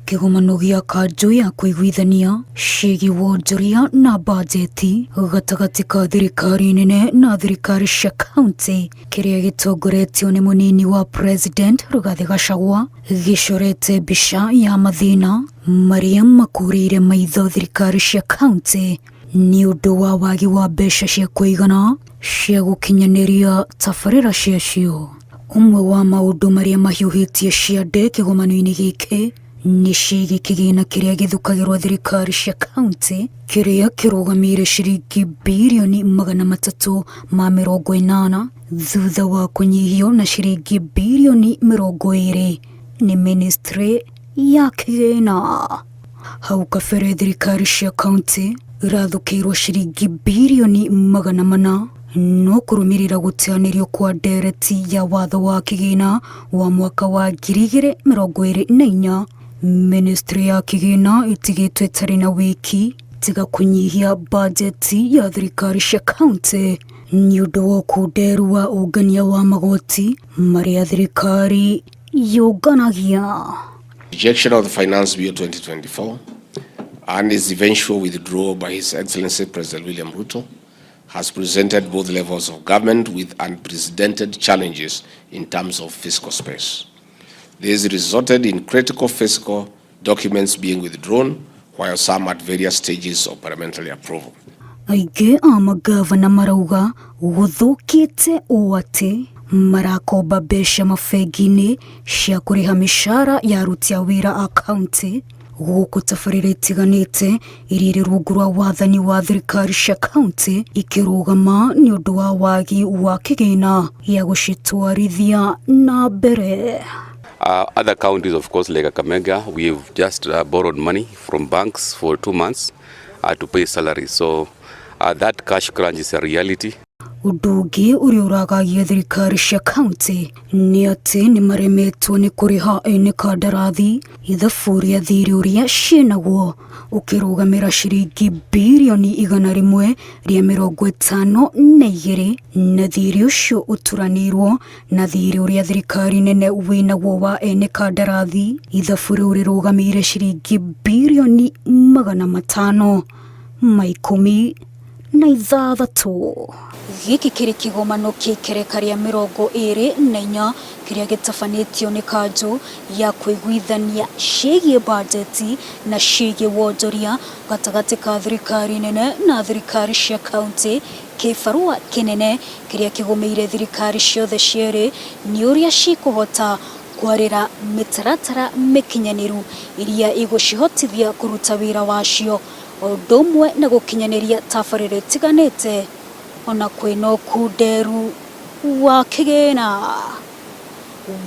Kĩgomano gĩa kanjũ ya kũiguithania ciĩgiĩ wonjoria na bajeti gatagatĩ ka thirikari nene na thirikari cia kaunti kĩrĩa gĩtongoretio nĩ mũnini wa president Rigathĩ Gachagua gĩcorete mbica ya mathĩna marĩa makũrĩire maitho thirikari cia kaunti nĩ ũndũ wa wagi wa mbeca cia kũigana cia gũkinyanĩria tabarĩra ciacio. Ũmwe wa maũndũ marĩa mahiũhĩtie ciande kĩgomano-inĩ gĩkĩ nĩ ciĩgiĩ kĩgĩna kĩrĩa gĩthukagĩrwo thirikari cia kaunti kĩrĩa kĩrũgamĩire ciringi birioni 380 thutha wa kũnyihio na ciringi birioni 20 nĩ ministry ya kĩgĩna. Hau kabere thirikari cia kaunti irathũkĩirwo ciringi birioni 400 no kũrũmĩrĩra gũteanĩrio kwa ndereti ya watho wa kĩgĩna wa mwaka wa 2024 ministry ya kĩgĩna ĩtigĩtwo ĩtarĩ na wĩki tiga kũnyihia bajeti ya thirikari cia kaunti nĩ ũndũ wa ũkunderu wa ũngania wa magoti marĩa thirikari yũnganagia. Rejection of the Finance Bill 2024 and its eventual withdrawal by His Excellency President William Ruto has presented both levels of government with unprecedented challenges in terms of fiscal space. This resulted in critical fiscal documents being withdrawn, while some at various stages of parliamentary approval. Aingĩ a magavana marauga gũthũkĩte ũũ atĩ marakomba mbeca mabengi-inĩ cia kũrĩha mĩcara ya aruti a wĩra a kaunti gũkũ tabarĩra itiganĩte iria irĩ rungu rwa wathani wa thirikari cia kaunti ikĩrũgama nĩ ũndũ wa wagi wa kĩgĩna gĩa gũcitwarithia na mbere. Other counties, of course, like Kakamega, we've just borrowed money from banks for 2 months to pay salaries. So that cash crunch is a reality. Ũndũ ũngĩ ũrĩa ũragagia thirikari cia kaunti nĩ atĩ nĩ maremetwo nĩ kũrĩha ene kandarathi ithabu rĩa thirĩ ũrĩa ciĩnaguo ũkĩrũgamĩra ciringi birioni 152 na thirĩ ũcio ũturanĩirwo na thirĩ ũrĩa thirikari nene wĩnaguo wa ene kandarathi ithabu rĩu rĩrũgamĩire ciringi birioni 516. Gĩkĩ kĩrĩ kĩgomano kĩa ikereka rĩa 24 kĩrĩa gĩtabanĩtio nĩ kanjũ ya kũiguithania ciĩgiĩ bajeti na ciĩgiĩ wonjoria gatagatĩ ka thirikari nene na thirikari cia kaunti. Kĩbarũa kĩnene kĩrĩa kĩgũmĩire thirikari ciothe cierĩ nĩ ũrĩa cikũhota kwarĩra mĩtaratara mĩkinyanĩru iria ĩgũcihotithia kũruta wĩra wacio o ũndũ ũmwe na gũkinyanĩria tabarĩra itiganĩte ona kwĩna ũkunderu wa kĩgĩna.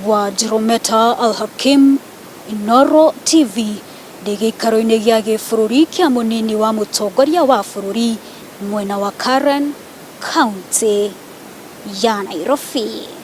Wa Jerometa Al-Hakim, Inooro TV, ndĩ gĩikaro-inĩ gĩa gĩbũrũri kĩa mũnini wa mũtongoria wa bũrũri mwena wa Karen, kaunti ya Nairobi.